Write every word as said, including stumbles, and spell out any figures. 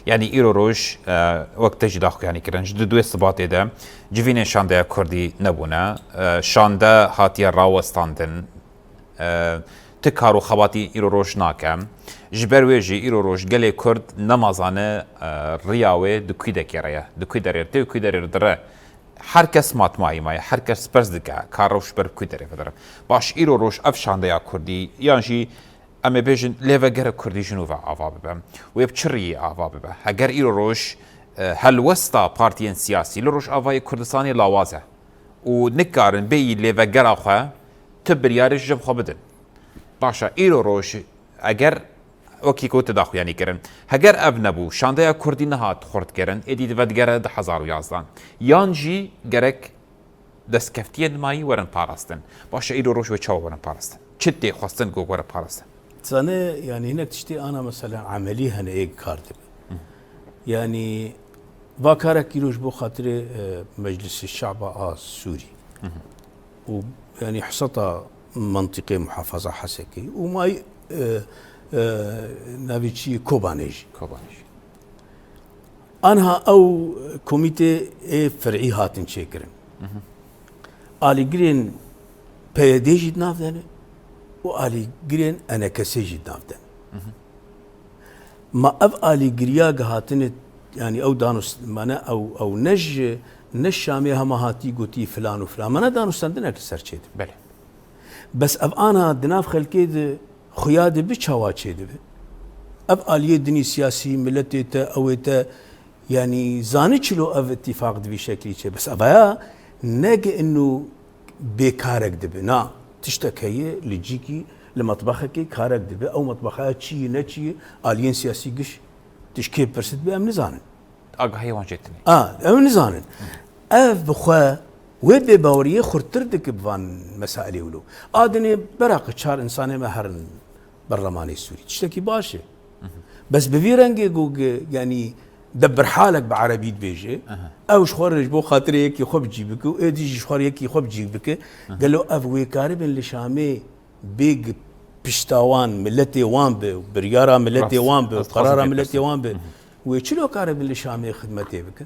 Yanî îro roj, e, wek te jî daxuyanî kirin, ji di duê Sibatê de civînên şandeya Kurdî nebûne. E, şande hatiye rawestandin. E, ti kar û xebatî îro roj nake. Ji ber wê jî îro roj gelê Kurd nema zane, e, riya wê di kû dekê re ye, di kû derê re tê û kû derê re dire. Her kes matmayî maye, her kes pirs dike, ka rewş ber kû derê vedire. Baş, îro roj ev şandeya Kurdî, yan jî em ê bêjin lêvegera Kurdî ji nû ve ava bibe. Wê bi çi riyê ava bibe? Heger îro roj, e, helwesta partiyên siyasî li Rojavayê Kurdistanê lawaz e û nikarin bêyî lêvegera xwe ti biryarê ji xwe bidin. Baş e, îro roj eger wekî ku tu daxuyanî kirin, heger ev nebû, şandeya Kurdî nehat xurtkirin, êdî divedigere du hezar û yazdan. Yan jî gerek destkeftiyên mayî werin parastin. Baş e, îro roj wê çawa werin parastin? Çi tê xwestin ku were parastin? Zane, yanî hinek tiştê ana, meselen, emelî hene ê kar dibe. Yanî va karek îro ji bo xatirê, e, Meclisê Şaba a Sûrî û, yanî, heseta mentiqê muhafaza Hesekê û may, e, e, navê çi ye? Kobanê jî. Kobanê jî. Anha ew komîtê ê fer'î hatin çêkirin. Alîgirên P Y D jî di nav de ne û alîgirên E N K S jî di nav de ne. Ma ev alîgiriya gihatine, yanî ew danûst-, mane ew, ew ne ji, ne Şamê hema hatî gotî filan û filan. Mane danûstandineke ser çêdibe. Belê. Bes ev ana di nav xelkê de xuya dibe çawa çêdibe? Ev aliyê dinî siyasî, miletê te, ew ê te, yanî zanî çilo ev îtîfaq di vî şeklî çê. Bes evaya ne ge inu bê karek dibe. Na, tiştek heye li cîkî, li metbexekê karek dibe. Ew metbexeya çi ye, ne çi ye, aliyên siyasî giş, tu ji kê pirsit be, em nizanin. Agahiyê wan jê tune. A, ew nizanin. Ev bi xwe wê bêbaweriyê xurttir dike bi van mesailê wilo. A dinê beraqe çar insanê me herin berlemanê Sûrî. Tiştekî baş e. Bes bi vî rengê ku ge-, yanî debirhalek bi erebî dibêje, ew ji xwe re ji bo xatirê yekî xwe bi cî bike û ê dî jî ji xwe re yekî xwe bi cî bike, gelo ev wê karibin li Şamê bêg pişta wan, miletê wan be, biryara miletê Rast, wan be, rast, qerara xwazim pê miletê pirsî. Wan be, wê çilo karibin li Şamê xidmetê bikin?